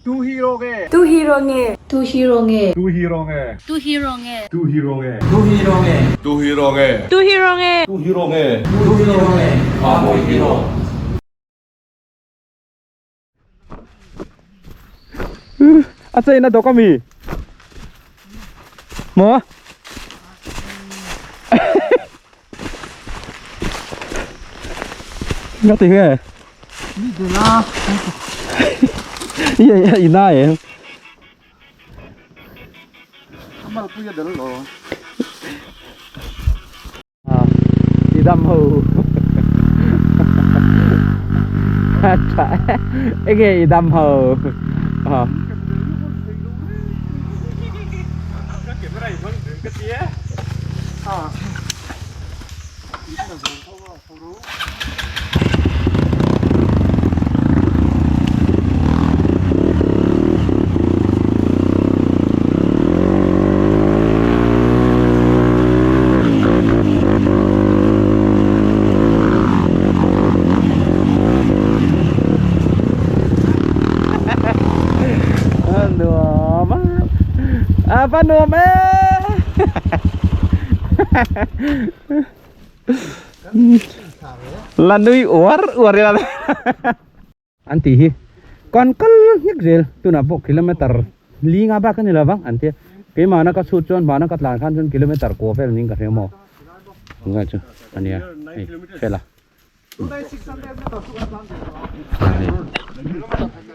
Tu hero nge? Tu hero nge? Tu hero nge? Tu hero nge? Tu hero nge? Tu hero nge? Tu hero nge? Tu hero nge? Tu hero nge? Tu hero nge? Tu hero nge? Mamuii hero. A chain a dawk a mi maw nga ti nge i na em i dam ho enge i dam ho Nuam a a va nuam e la nui uar uar ila an ti hi kan kal nghek zel tunah pawh kilometer li nga bak a ni lovang an tia keimahna ka chhut chuan mahna ka tlan khan chuan kilometer kua vel niin ka hria maw tungai chu ania hei fela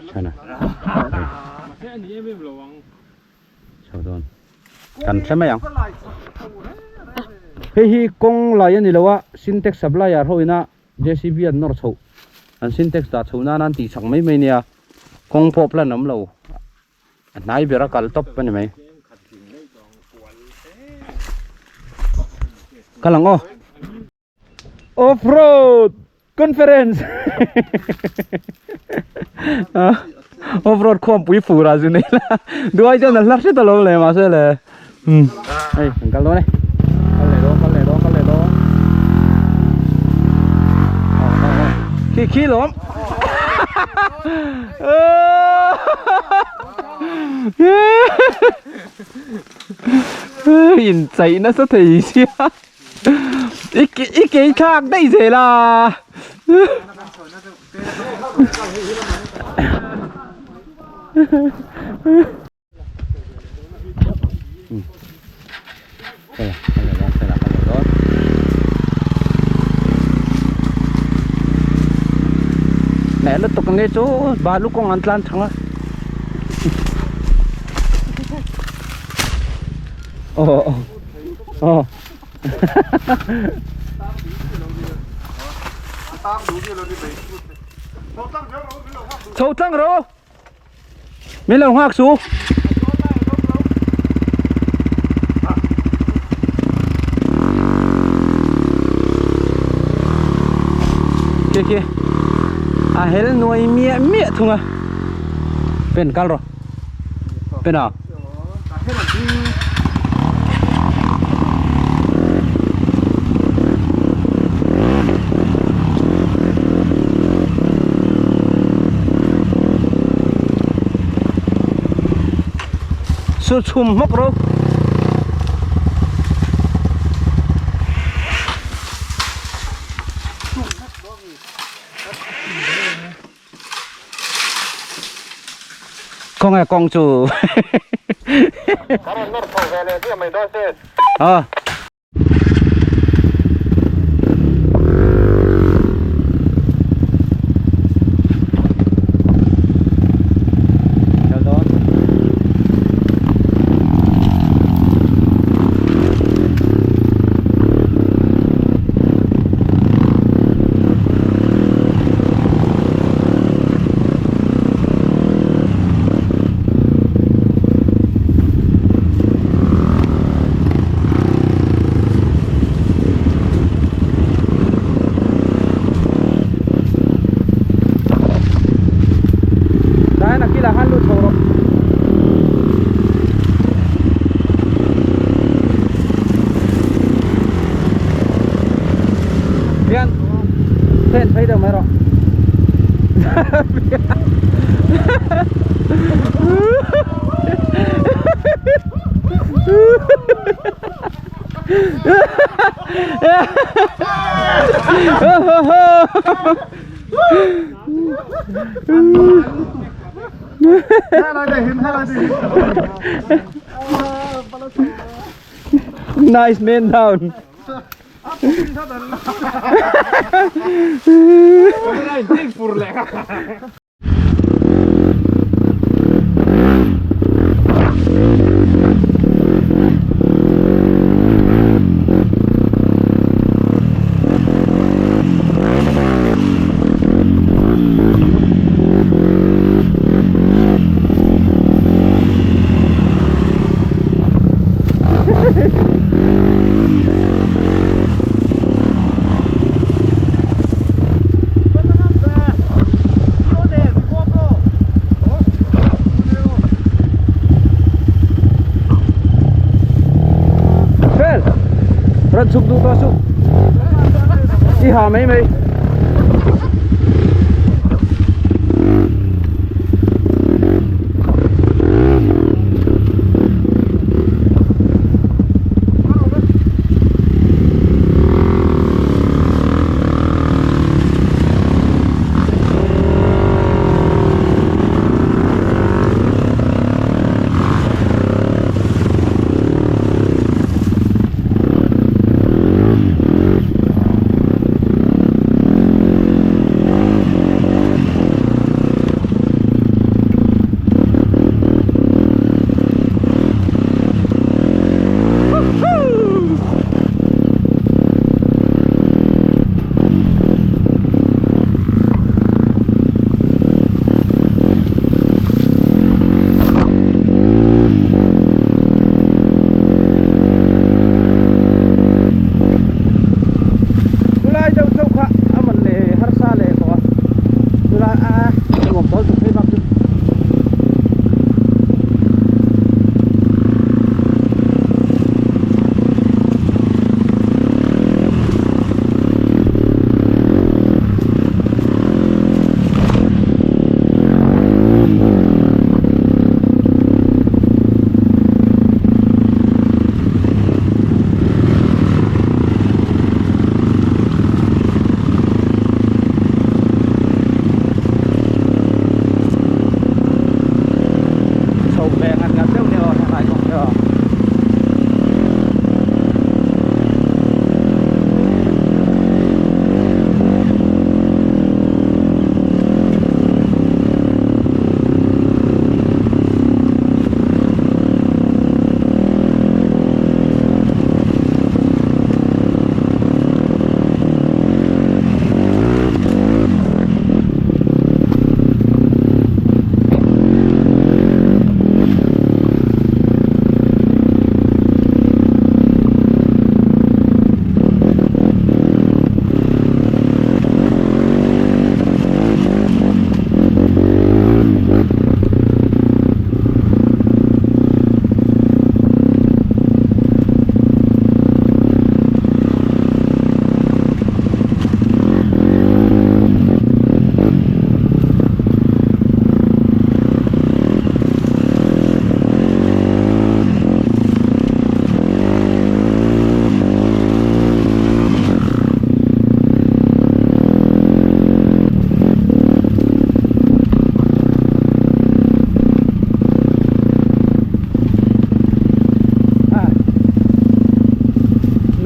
chhana chho dawn kan hre mai ang hei hi kawng lai a ni lo a sintex supplier ho ina J_C_B an nawr chhoh an sintex dah chhoh nan an tih chak mai mai nia kawng pawh plan awm lo a hnai ber a kal tawp a ni mai kal ang aw off road conference off road khuampui fur ah zu nei la duai chuan a hla hret alawm le mahse le um hei kan kal dawn e kal leh dawn kal leh dawn kal leh dawn khi khi lawm in chai nasa thei sia i i kei thlak daih zel a Mẹ nó tục nghe chỗ bà lúc con ăn lan thằng á. Ồ ồ. Chho tlang ro. Min lo nghak su. Kia kia. A hel nuai miah miah thung a. Pen kal ro. Pen à. Su chhum hmawk ro. Kawng e kawng chu. Ờ. Dai nak kila han lut chho rawh. Hian pen phei deuh mai rawh. Nice man down. Fel rawn chhuk duh tawh suh i ha mai mai. Chulai deuh chauh kha a man leh harsa leh tawh a chulai a nuam tawl tuk phei bak chu. Chho ve ngat ngat deuh ni aw helai kawng hi aw.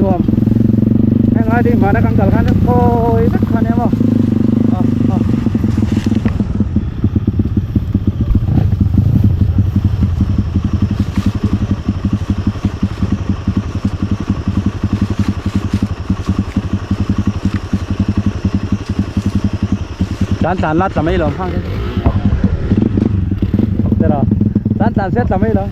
Nuam heng lai te hmana kan kal khan khawi vek kha nia maw Tan tlan la tla mai lo phang te Tan tlan se tla mai lo.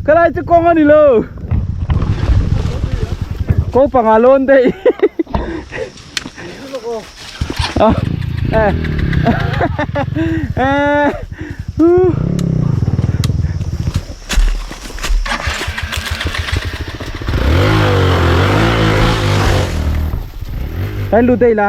Khalai chu kawng a ni lo ko panga lawn daih Hei lut daih la.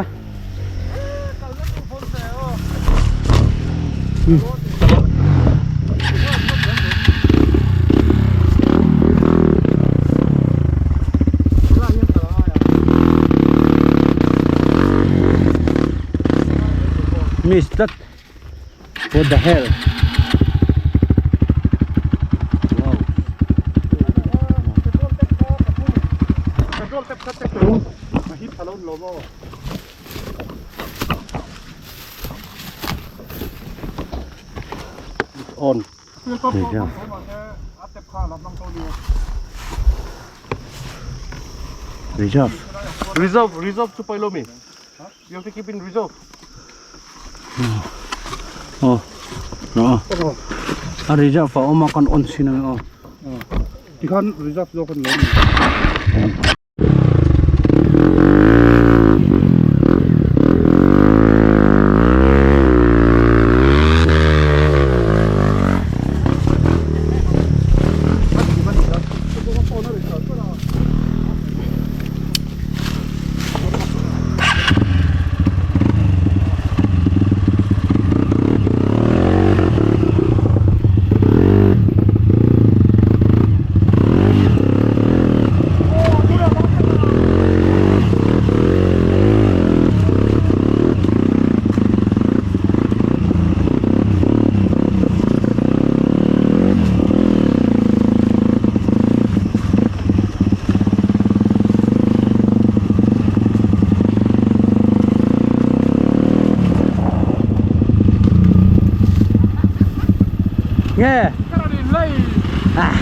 Miss tlat what the hell wow On. Reserve. Reserve, reserve to Pailomi. You have to keep in reserve. Oh. No. A reserve a awm a kan on chin ang aw. Tikhan reserve zawk an lo ni. Nge. Ah.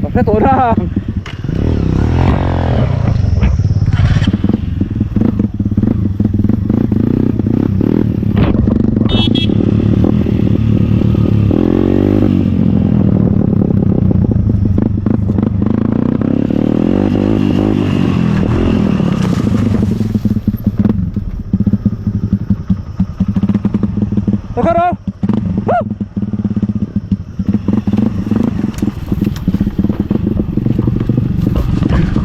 Ka hre tawh na.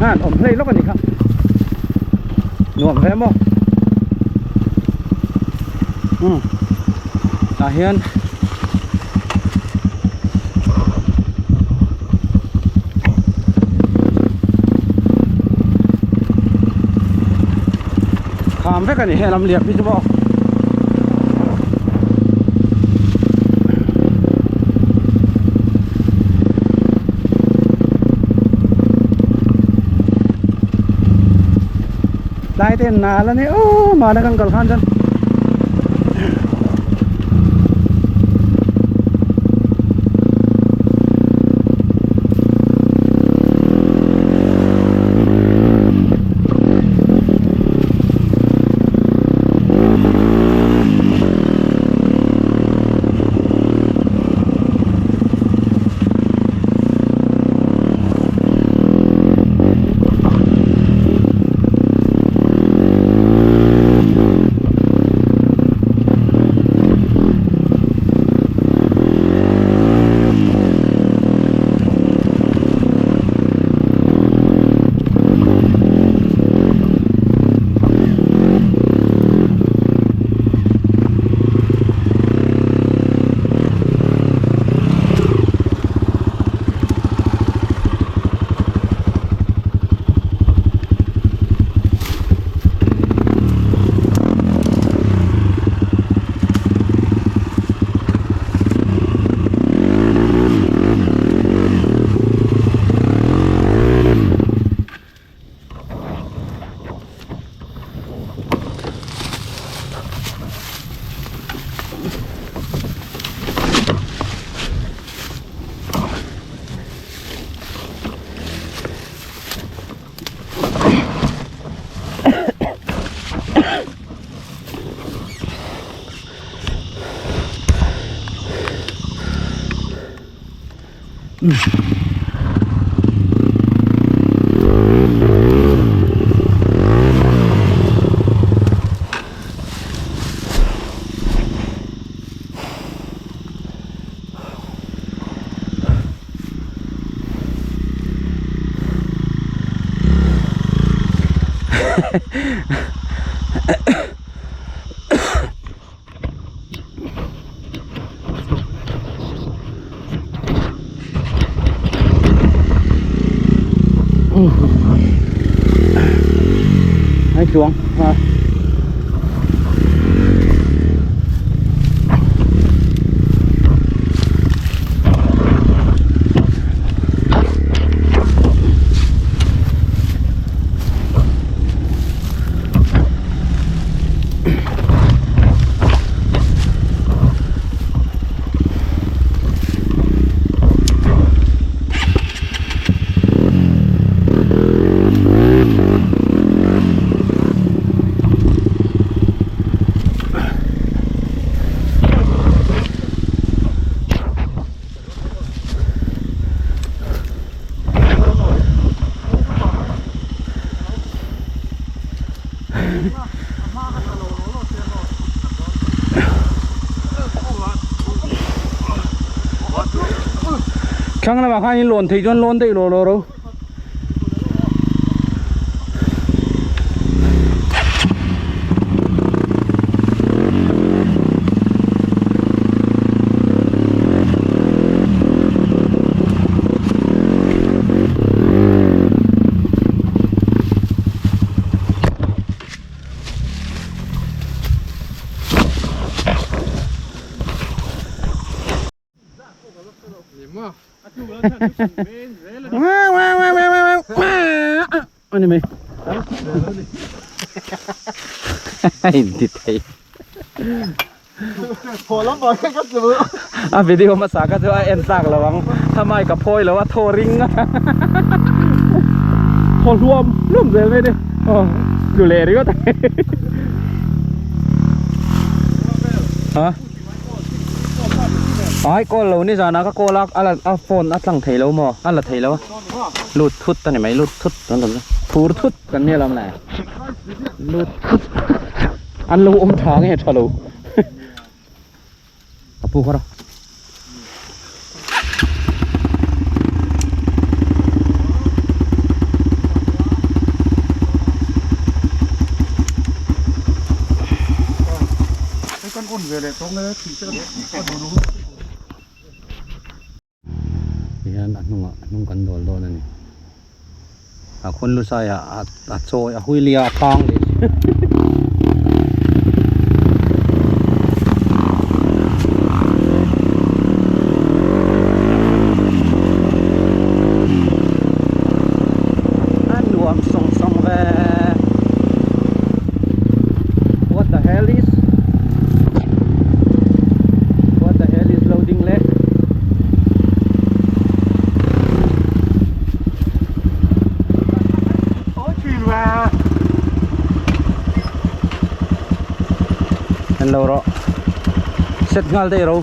An awm hlei lawk a ni kha nuam hle maw umm tah hian kham vek a ni helam liak hi chu maw. Tlai te nal a ni aw mahna kan kal khan chuan. Hãy xuống à. Thlang lamah khan in lawn theih chuan lawn daih lawh lawh ro. Ani mai. In ti thei. A video hmasa kha chu a en tlak lo ang. A mic a phawi lo a thaw ring a. Thaw hluam hluam zel mai ni. Aw tlu leh ringawt a. Ha? Ai call lo ni zana ka call a a la a phone a tlang thei lo maw a la thei lo a. Lut thut a ni mai lut thut kan rawn phur thut kan nia lam le. Lut thut an lo awm tha nge tha lo. A pu kawr a. Tihian a hnungah hnung kan dawl dawn a ni. A khawn lu saiah a chawi a huili a tang leh a nuam sawng sawng ve. What the hell is What the hell is loading le? An lo rawh set nghal daih ro.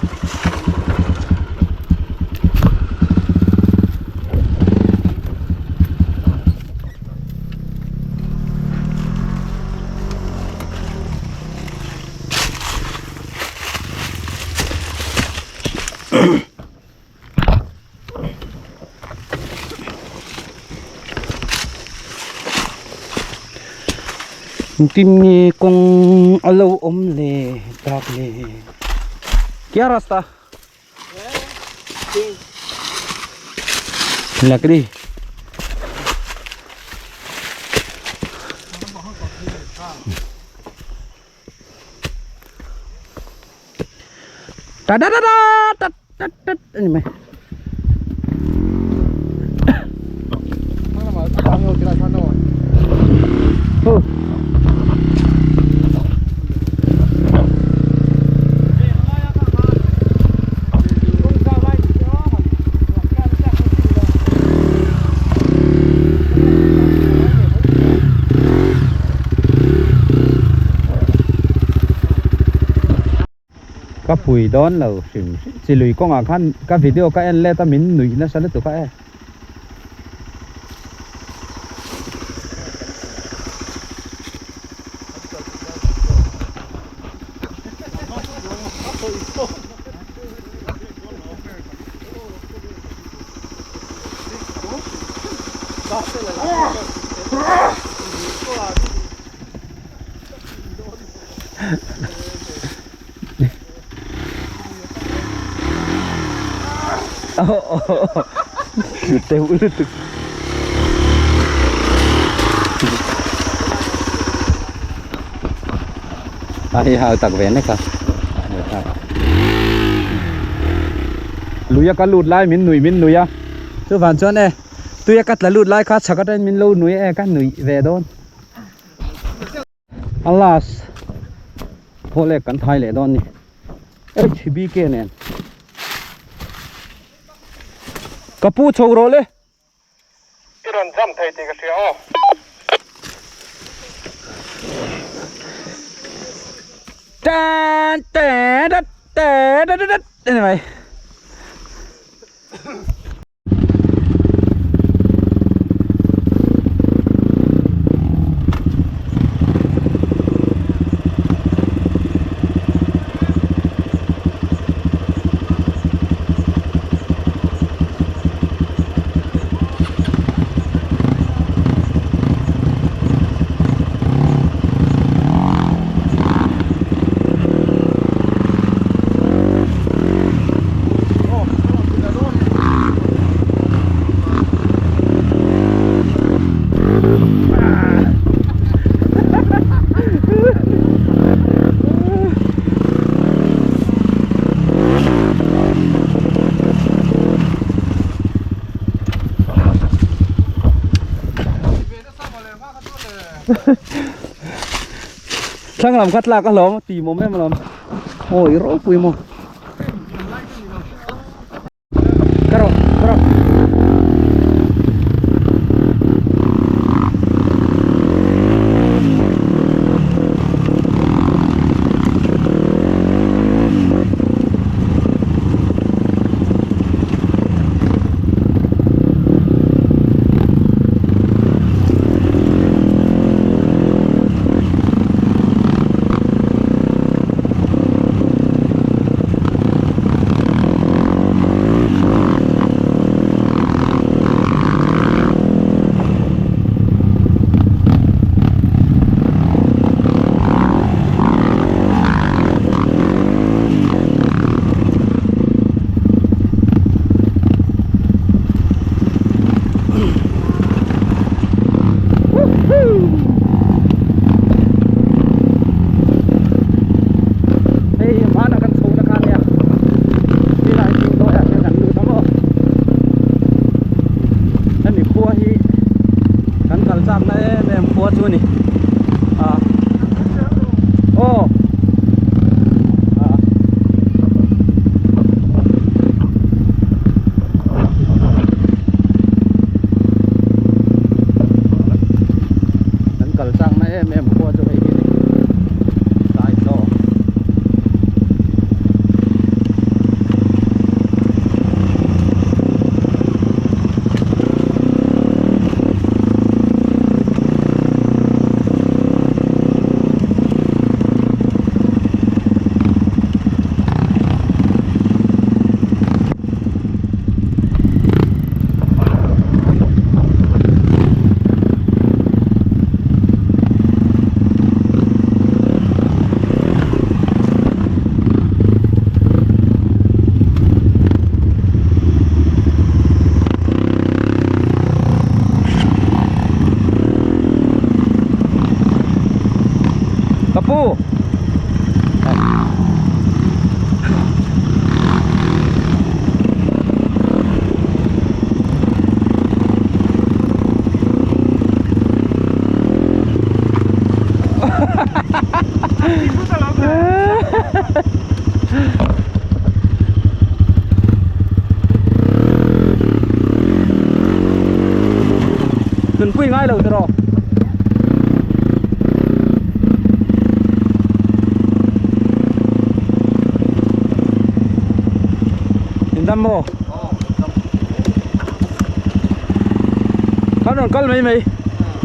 Engtin nge kawng a lo awm le tak le kya rasta lakri ta da da da ta ta ta ani mai. Ka pui dawn lo hrim hrim chi lui kawngah khan ka video ka en let a min nuih nasa lutuk a e. Teu lutuk. Ai hau tak ve nek a. Luia ka lut lai min nui min nui a. Chuvan chuan e tuia ka tla lut lai kha chhak atangin min lo nui e ka nui ve dawn. Alas thaw lek kan thai leh dawn ni HBK nen ka pu chho rawh le. I rawn jump thei tih ka hria aw. Tan tan dat tan dat dat anyway. Thlang lam kha tlak alawm a tim awm em alawm. Aw i ropui maw. Ka rawh ka rawh. Hei hi hmana kan chho na kha nia helai thing dawi ah hian kan lut ang aw hemi khua hi kan kal chak na em em khua chu a ni a aw a. Kan kal chak na em em khua chu hei hi ni Sailo. Ka pu Nunpui ngai lo tiraw. In dam maw? Kan rawn kal mai mai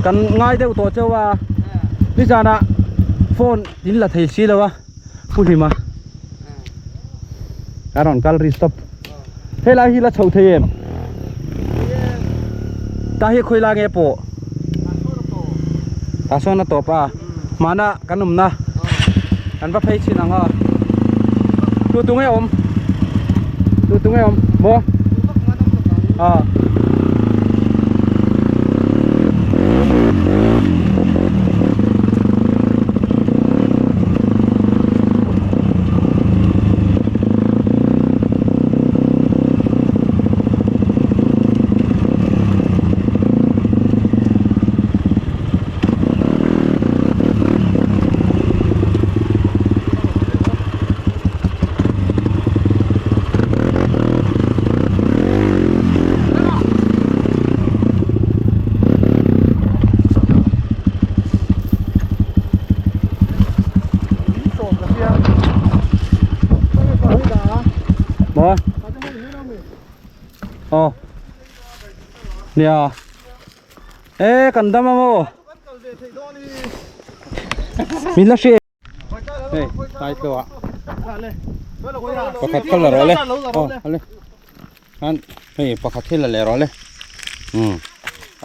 kan ngai deuh tawh cheu a nizanah phone in la thei si lo a pu hlima kan rawn kal ri stop helai hi la chho thei em ta hi khawi lai nge pawh tah sawn a tawp a hmana kan awmna kan va phei chhin ang a tu tu nge awm tu tu nge awm maw a Maw? Aw. Nia. E kan dam a maw? Min la hria. Hei, tai tlo ah. Pakhat kha la rawh le. Aw, ale. Khan hei pakhat hi la leh rawh le. Um.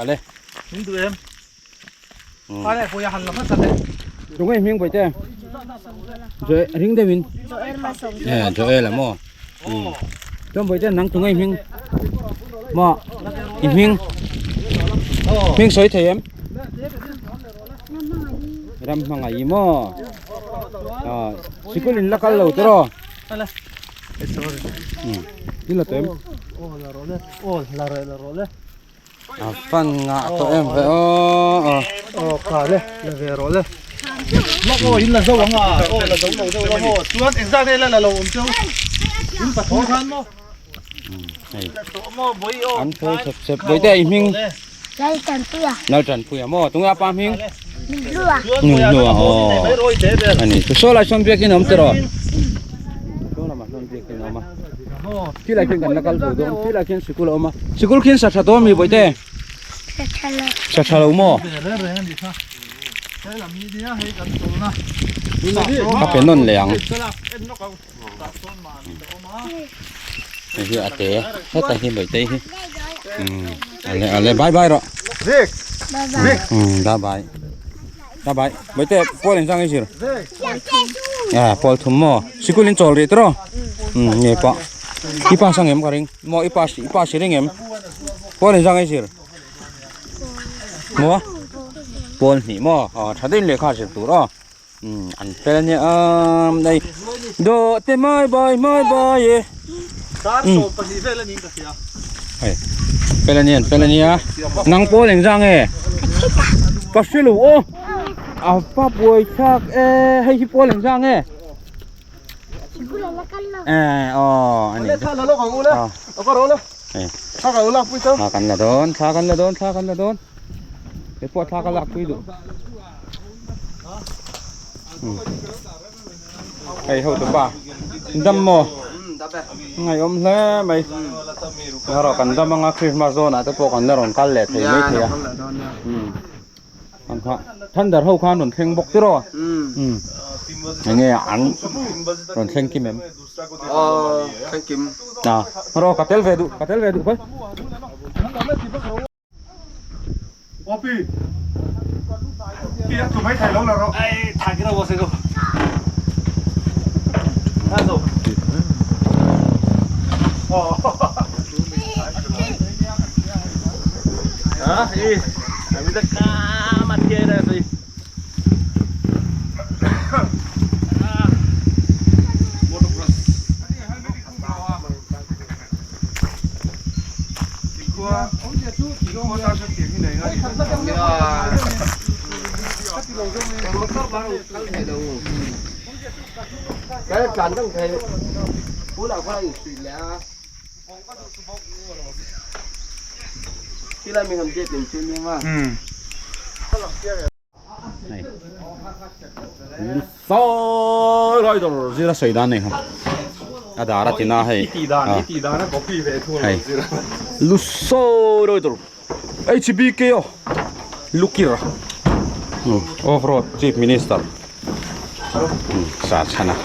Ale. Min duh em? Ale, pawia han la hmasa le. Tunge hming pawite. Joel ring deuhin. Eh, Joel a maw? Um. Chuan pawite nang tunge hming. Maw? I hming. Hming sawi thei em? Ram hmangaih maw? Ah, sikul in la kal lo tiraw? Um. I la tawh em? Aw, la rawh le. Aw, la rawh la rawh le. A fan ngah tawh em ve aw. Aw kha le la ve rawh le. Lawk aw in la zo ang a aw la zo lo deuh la maw chuan engzat nge la la lo awm cheu in pathum khan maw. Hei an phawi chep chep bawihte i hming. Laltanpuia. Laltanpuia maw tunge a pa hming? Nunhlua. Nunhlua aw ani chu saw lai sawn biakin a awm tiraw? Saw lamah sawn biakin a awm a thilai khian kan la kal tho dawn thilai khian sikul a awm a sikul khian sa tha dawn mi bawihte? Sa tha lo. Sa tha lo maw? Ka pe nawn leh ang. Hei hi a te heta hi Bawihtei hi umm ale ale bye bye rawh umm bye bye bye bye Bawihte pawl engzang i zir ah pawl thum maw sikul in chawl rih tawh umm nge pawh i pass ang em ka ring maw i pass i pass i ring em pawl engzang i zir maw pawl hnih maw aw tha deuhin lehkha zir tur aw. Umm an fel ania amm hei dawh te mai bai mai bai e Dar 12 vel a niin ka hria. Hei fel ania an fel ania nang pawl engzah nge ka hre lo aw a va buai thlak e hei hi pawl engzah nge eh aw ani hei thla kan la dawn thla kan la dawn thla kan la dawn he pawh thla ka lak pui duh. Hei ho tu pa dam maw ngaihawm hle mai erawh kan dam anga Christmas dawn ah te pawh kan la rawn kal leh thei mai thei a ang kha thunder ho khan rawn thleng bawk tiraw enge an rawn thleng kim em a rawh ka tel ve duh ka tel ve duh khawi. Opi Pi a thu mai thei lo la rawh. Ai thai kira wo se go. Ha zo. Ha i. Ami da ka ma thie ra sei. Sawi lai dawr zira sawi dan nei kha a dar a tina hei hei lu sawi lai dawr HBK aw lukir off road chief minister sa chhan a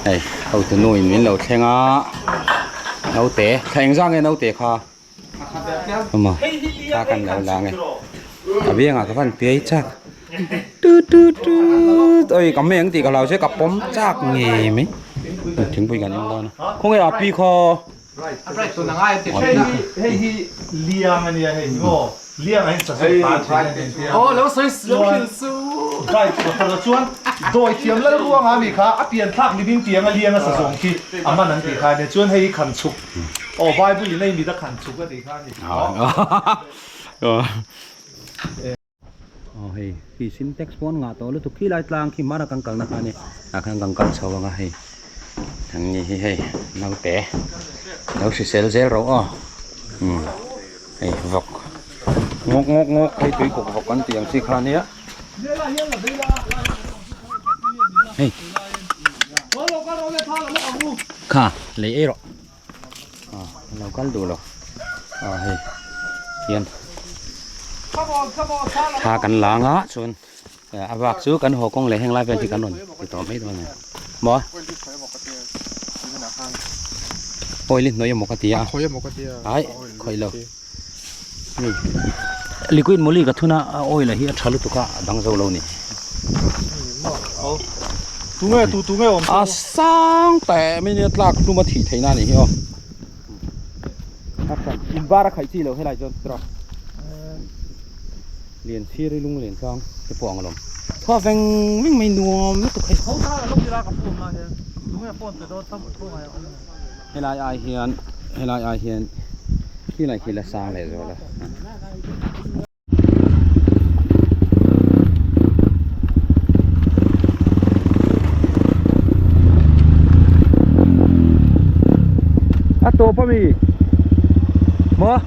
hei hotu nu in min lo thleng a naute thla engzah nge naute kha. Awma thla kan lo lang e a biangah ka van piai chak tut tut tut oi ka meng tih ka hlau che ka pawm chak ngei mai thingpui kan in dawn a khawnge a pi khaw Aw Bible in a i mit a khan chhuk a tih kha a ni. Aw hei khi sintex pawn ngah tawh lutuk khi lai tlang khi hmara kan kalna kha a ni tah khan kan kal chho ang a hei an ni hi hei naute lo hrisel zel rawh aw umm hei vawk ngawk ngawk ngawk hei tuikuk vawk an tih ang chi kha a nia. Hei kha lei ei rawh ah lo kal duh lo ah hei hian thla kan lang a chuan a bak chu kan haw kawng leh heng lai vel hi kan rawn ti tawh mai dawn a ni maw oil hi hnawih emaw ka ti a ai khawih lo. Hei liquid mawli ka thun a a oil a hi a tha lutuk a a dang zo lo ni. Tunge tu tunge awm A sang teh mai nia tlak hlum a thih theihna a nih hi aw. In bar a khaih chi lo helai chuan tiraw. Lian chhir i lung len tlang te pawh ang alawm. Thaw veng veng mai nuam lutuk hei. Helai ai hian helai ai hian. Khi lai khi la sang leh zual a. A tawp ami maw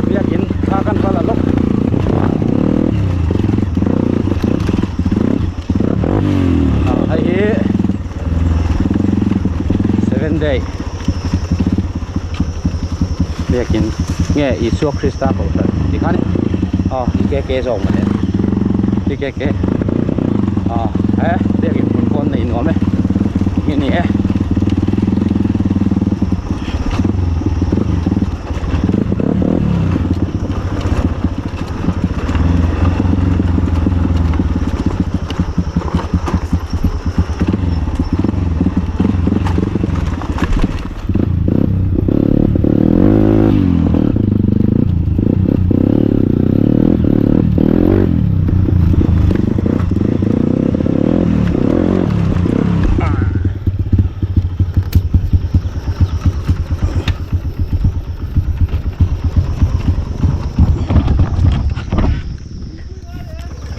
biakin thla kan ral a lawk hei hi seven day biakin nge Isua Krista kohhran tih kha a ni aw i ke ke zawk mawle i ke ke aw he biakin hmun pawh an nei nuam e hi a ni e.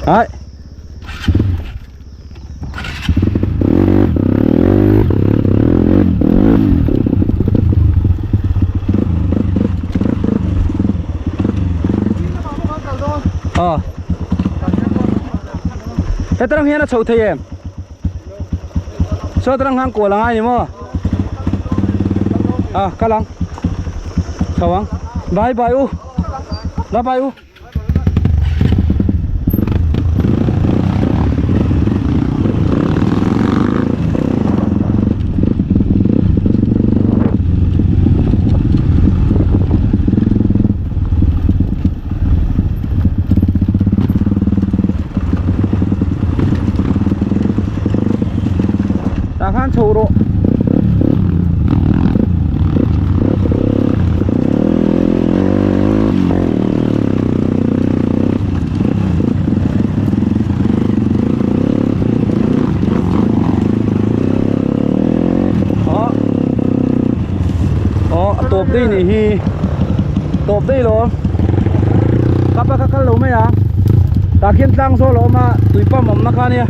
Đấy. Ờ. Thế tao đang hiền nó chầu thầy em. Sao tao đang hang của là ai nhỉ mò? À, cá lăng. Chào anh. Bye bye u. Bye bye u. Tah khan chho rawh. Aw aw a tawp daih nih hi tawp daih lo kapa kha kal lo mai a tah khian tlang zawl a awm a tui pump awmna kha ania.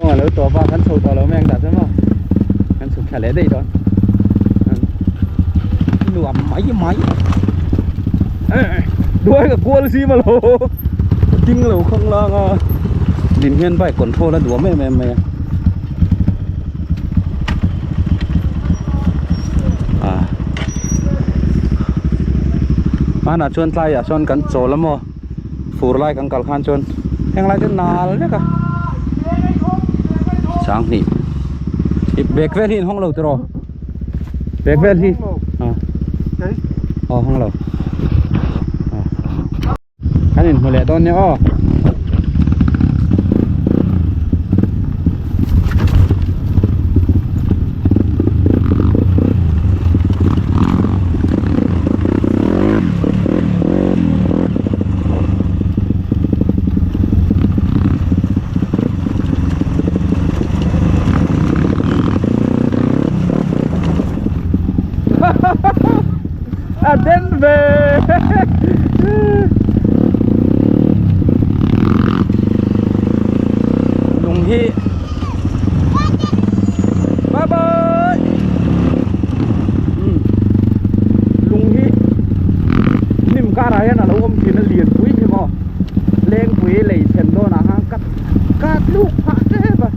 Aw lo tawp a kan chho tawh lo mai ang tah chuan maw kan chhuk thla leh daih dawn nuam mai mai duai ka kual si ma lo ding lo khawng lang a din hian bike control a duam em em mai a a hmanah chuan tlaiah sawn kan chawl a maw fur lai kan kal khan chuan heng lai chu nal vek a sanghnih bag vel hi in hawng lo tiraw bag vel hi aw hawng lo kan inhmu leh dawn nia aw. A den ve lung hi bye bye lung hi hnim karah hian a lo awm thin a lian pui hi maw lengpui lei thlen dawnah khan ka ka tluk phah tep a.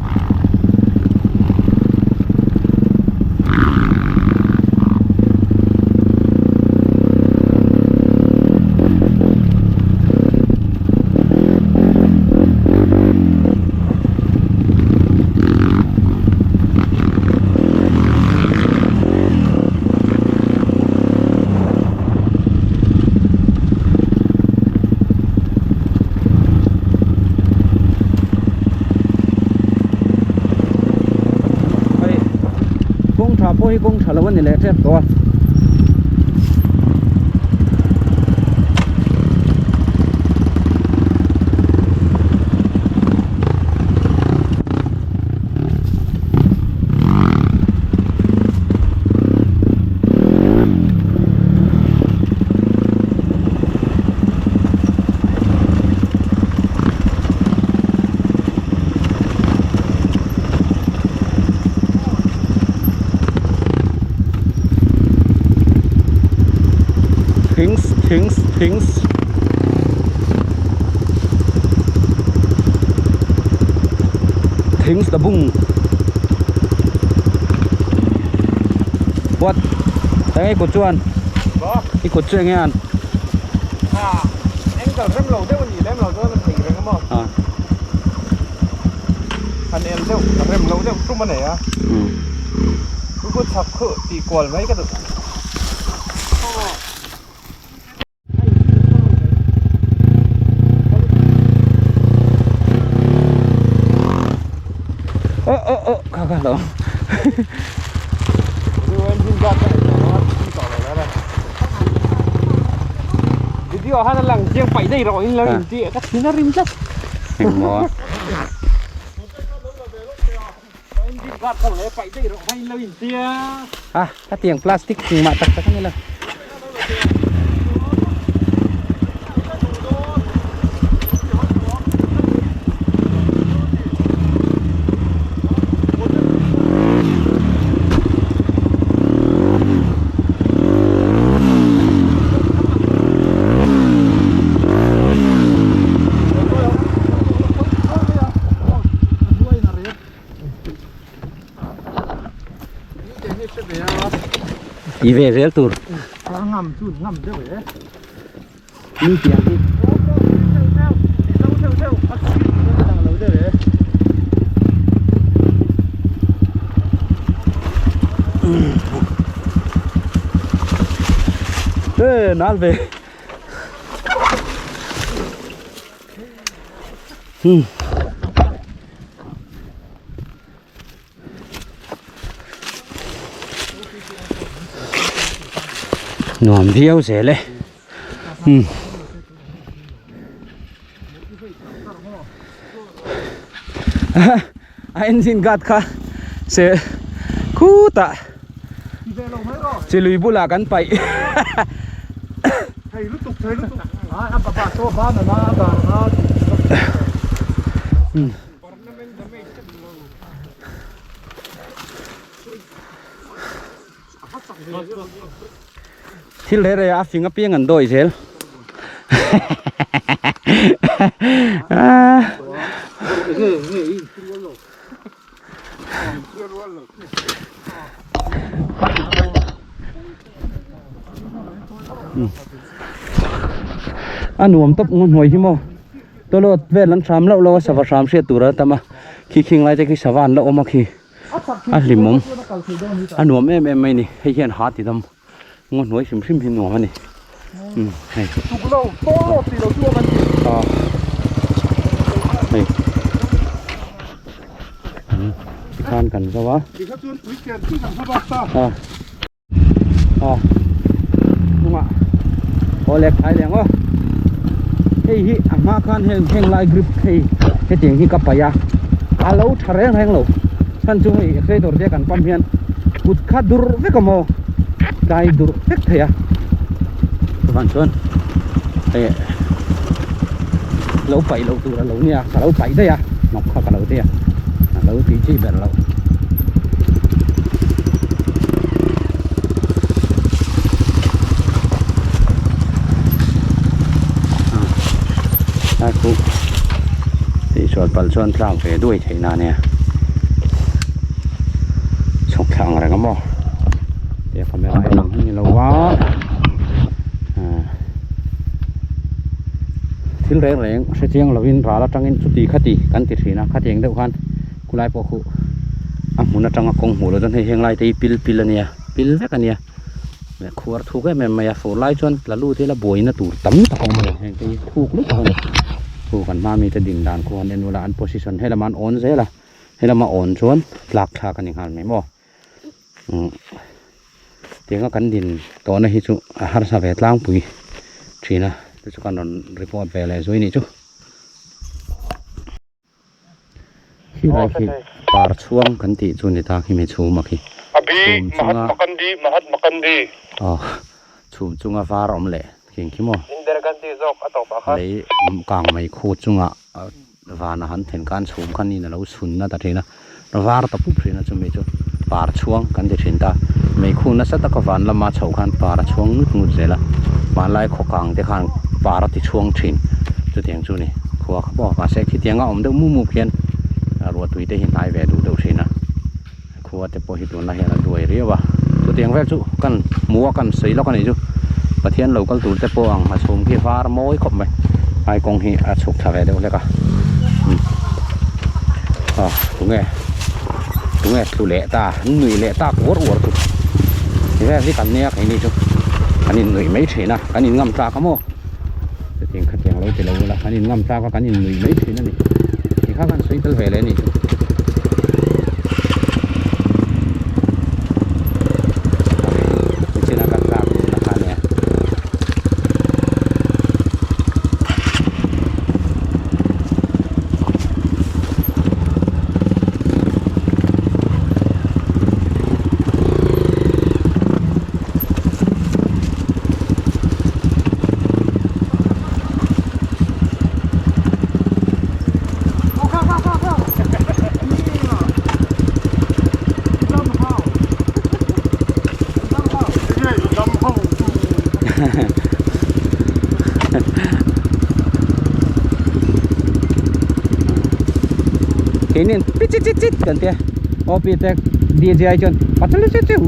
pawh hi kawng tha lo a ni leh tep tawh a. Things things things things the bung what eng i kut chuan i kut chu enge an angle rem lo deuh a nih lem lo chuan a thei reng a maw an el deuh a rem lo deuh tum a nei a chu chu chhak khu tih kual mai ka duh. Ơ ơ ơ kha kha lo Video han lang chiang paih daih rawh in lo in tih ka thin a rim tlat. Engmaw. À, cái tiền plastic mà tắc tắc như là Đi về zel tur. Ngam chu ngam deuh e. Ni tiang hi. Ê, nal về. Hmm. Nuam viau zel e. Hmm. A engine guard kha se khutah chi lui bulah kan paih. Thil reh reh a fing apiang an dawi zel. A nuam tawp ngaw hnuai hi maw tawlawt vel an hram loh loh a sava hram hriat tur a tam a khi khing lai te khi sava an la awm a khi a hlimawm a nuam em em mai ni hei hian ha ti dam ngaw hnuai hrim hrim hi nuam a ni umm hei ah hei tikhan kan zo a ah. Aw hnungah aw lek phai leh ang aw hei hi a hma khan heng heng lai grip hei hetiang hi ka paih a a lo tha reng reng lo chhan chu hei accelerator te kan pump hian kut kha dur vek a maw tlai dur vek thei a chuvang chuan hei lo paih loh tur a lo nia ka lo paih daih a hnawk kha ka lo ti a a lo tih chi ber loh. A khu tih sual palh chuan tlak ve duai theih na ania chhawk thla ang reng a maw tia camera en ang hi ni lo va thil reng reng hre chiang lovin ral atangin chuti khati kan ti thin a khatiang deuh khan khulai pawh khu a hmun atanga kawng hmuh loh chuan hei heng lai te hi pil pil a nia pil vek a nia leh khuar thuk em em mai a fur lai chuan tla lut ila buaina tur tam tak a awm a ni heng te hi thuk lutuk a ni khu kan hma mite din dan khu han en ula an position helama an awn zel a helama awn chuan tlak thlak a ni nghal mai maw. Umm tianga kan din tawhna hi chu a harsa ve tlangpui thin a chu chu kan rawn report ve leh zui nih chu. Khilai khi par chhuang kan tih chu ni ta khi mi chhum a khi chhum chunga aw chhum chunga var awm leh khing khi maw lei kang mai khu chunga vana han then khan chhum khan in a lo chhun na ta thin a var ta pup thin a chumi chu par chhuang kan ti thin ta meikhu nasa taka van lama chhoh khan par a chhuang ngut ngut zel a hmanlai khaw kang te khan par a ti chhuang thin chutiang chu ni khua kha pawh mahse khitiang a awm deuh mup mup hian ruahtui te hi hnai ve duh deuh thin a khua te pawh hi tunlai hian a duai riau a chutiang vel chu kan hmu a kan sawi lawk a nih chu Pathian lo kal tur te pawh ang a chhum khi var mawi khawp mai ai kawng hi a chhuk thla ve deuh hlek a aw tunge tunge tlu leh ta nuih leh tak uar uar chu ti vel hi kan nia keini chu kan in nuih mai thin a kan in ngam tlak a maw chutiang khatiang lo ti lo ula kan in ngam tlak a kan in nuih mai thin a ni tikha kan sawi tel ve leh a nih chu. Nichina ka tlak luhna kha ania. Keinin pi chit chit chit kan tia aw pi te DJI chuan patil chit chit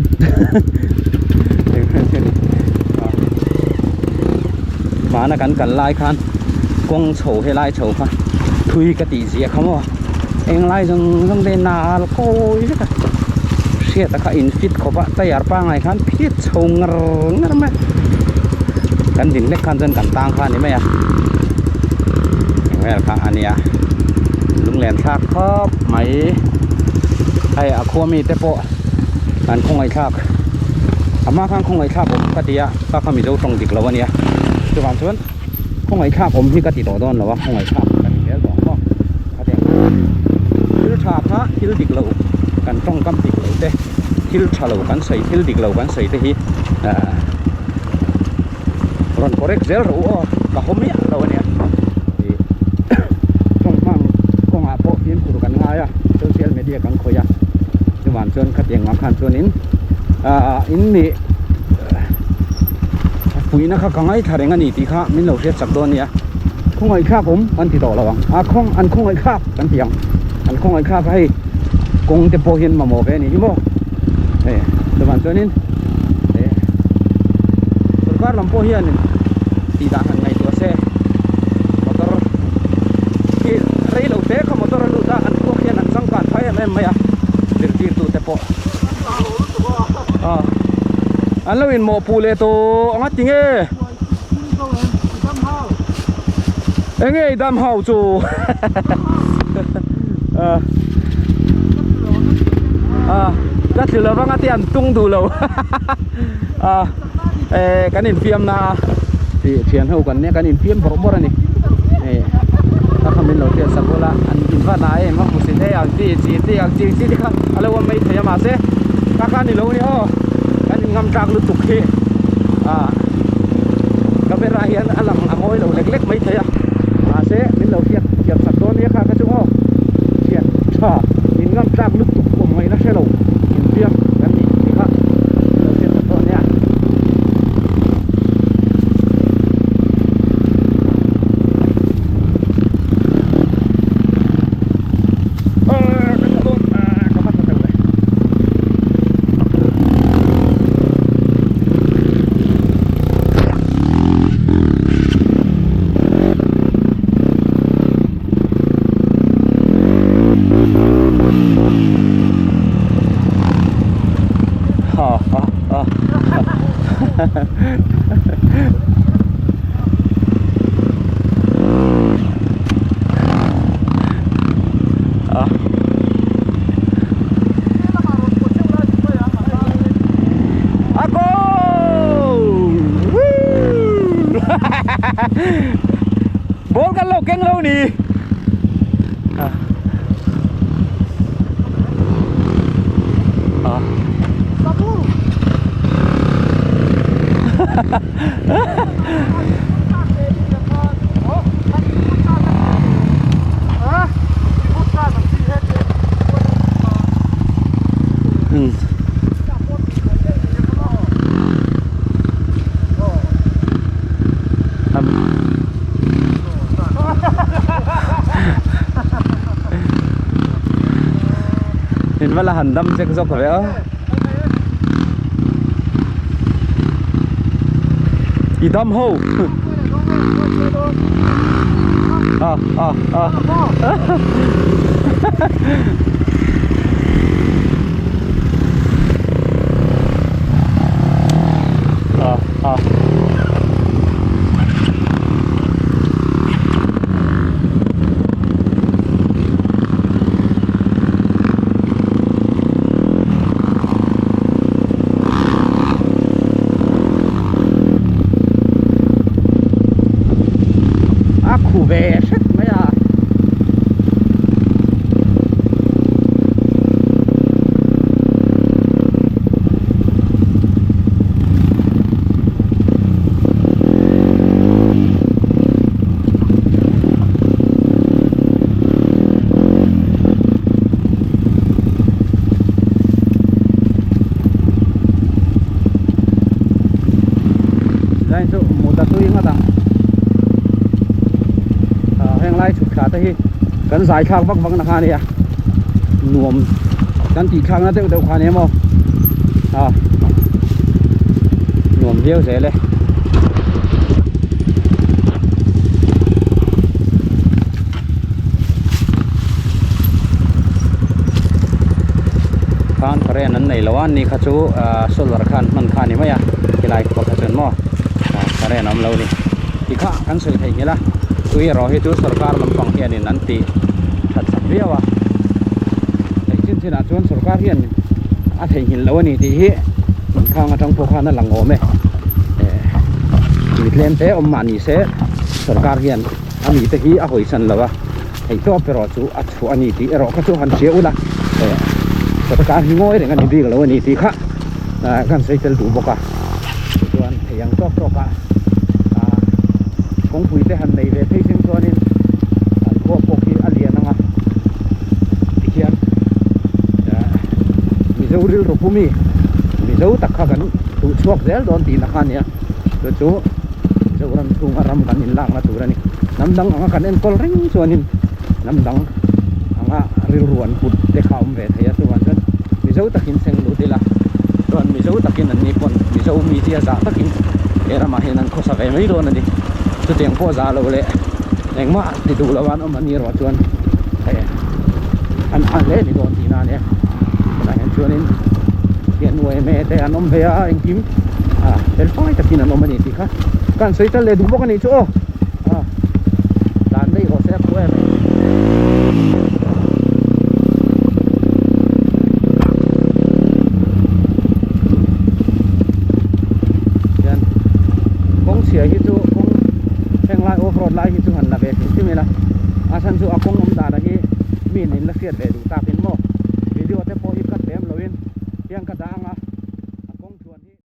Hmana kan kal lai khan kawng chho helai chho kha thui ka tih zia kha maw englai zawng zawng te nal kawi vek a hriat a kha in fit khawp a tyre pangai khan phit chho ngar ngar mai a kan din hlek khan chuan kan tang kha a ni mai a eng vel kha a nia lunglen thlak khawp mai hei a khua mi te pawh an khawngaih thlak a hma khan khawngaih thlak awm ka ti a ka kha mizo tawng dik lo a nia chuvang chuan khawngaih thlak awm hi ka ti tawh dawn lo a khawngaih thlak ka ti zel tawh ang maw ka ti ang thil tha kha thil dik lo kan tawngkam dik lo te thil tha lo kan sawi thil dik lo kan sawi te hi ahh rawn correct zel rawh u aw ka haw miah lo a nia ih tawng hmang kawngah pawh fimkhur kan ngai a social media kan khawih a chuvang chuan khatiang ang khan chuanin ahh in nih puihna kha ka ngaithla reng a ni tih kha min lo hriat chak dawn a nia khawngaihthlak awm kan ti tawh lo ang a khawng an khawngaihthlak kan ti ang an khawngaihthlak a hei kawng te pawh hian mamawh ve a nih hi maw hei chuvang chuanin eh sorkar lam pawh hian tih dan han ngaihtuah se motor khi rei lo te kha motor a lut a an khuak hian an changkan phai em em mai a zirtirtu te pawh a an lo in mawhpuh leh tawh ang a ti nge eng nge i dam hau chu a a ka tlu lo vang a ti an tung duh lo a e kan infiam na a tih thian ho kan nia kan infiam bawrh bawrh a ni e ka kha min lo hriat sak ula an inva na em a hmusit e ang chi chi chi ang chi chi te kha a lo awm mai thei a mahse ka kha ni lo ni aw kan in ngam tlak lutuk hi a camera hian a lang a ngawi lo lek lek mai thei a mahse min lo hriat thiam sak dawn nia kha kha chu aw thian tha in ngam tlak lutuk awm ngaihna hre lo infiam kan nih tih kha min lo hriat sak dawn nia. In va la han dam chek zawk ve aw. I dam ho. Ah ah ah. Ah ah. A khu ve hret mai a. Zain chu mut a tui ngawt ang ah heng lai chhuk thla te hi kan zai thlak vak vak na kha ania nuam kan tih thlak na deuh deuh kha ania maw ah nuam viau zel e. Khan current an nei lo a ni kha chu ah solar khan hman kha a ni mai a helai khua kha chuan maw ah current a awm lo a ni ti kha kan sawi theih nghilh a tui erawh hi chu sorkar lampang hianin an tih that chak viau a theih chin chinah chuan sorkar hian a theihnghilh lo a ni tih hi inkhang atang pawh khan a lang awm e eh tui tlem te awm mah ni se sorkar hian a mite hi a hawisan lo a theih tawp erawh chu a chhuah a ni tih erawh kha chu han hria ula eh sorkar hi ngawi reng a ni bik lo a ni tih kha ah kan sawi tel duh bawk a chuan thei ang tawk tawk a ah kawngpui te han nei ve phei seng chuanin an khua pawh khi a lian ang a tikhian ah mizo rilru pumi mizo tak kha kan duh chhuak zel dawn tihna kha a nia chu chu Mizoram chhunga ram kan inlakna tur a ni hnam dang anga kan enkawl reng chuanin hnam dang anga rilru an put te kha a awm ve thei a chuvang chuan mizo takin seng lut ila chuan mizo takin an ni pawn mizo mi tia zah takin he ramah hian an khawsa ve mai dawn a ni chutiang pawh zah loh leh engmah ti duh loh an awm a ni erawh chuan hei an an hle ni dawn tihna a nia tunah hian chuanin hian uaime te an awm ve a engkim ah fel fai takin an awm a ni tih kha ka han sawi tel leh duh bawk a nih chu aw ah dan daih rawh se a khuh em hian kawng chhia hi chu kawng heng lai off road lai hi chu han la ve hrim hrim ila a chhan chu a kawng awm dan a hi mi in la hriat ve duh tak in.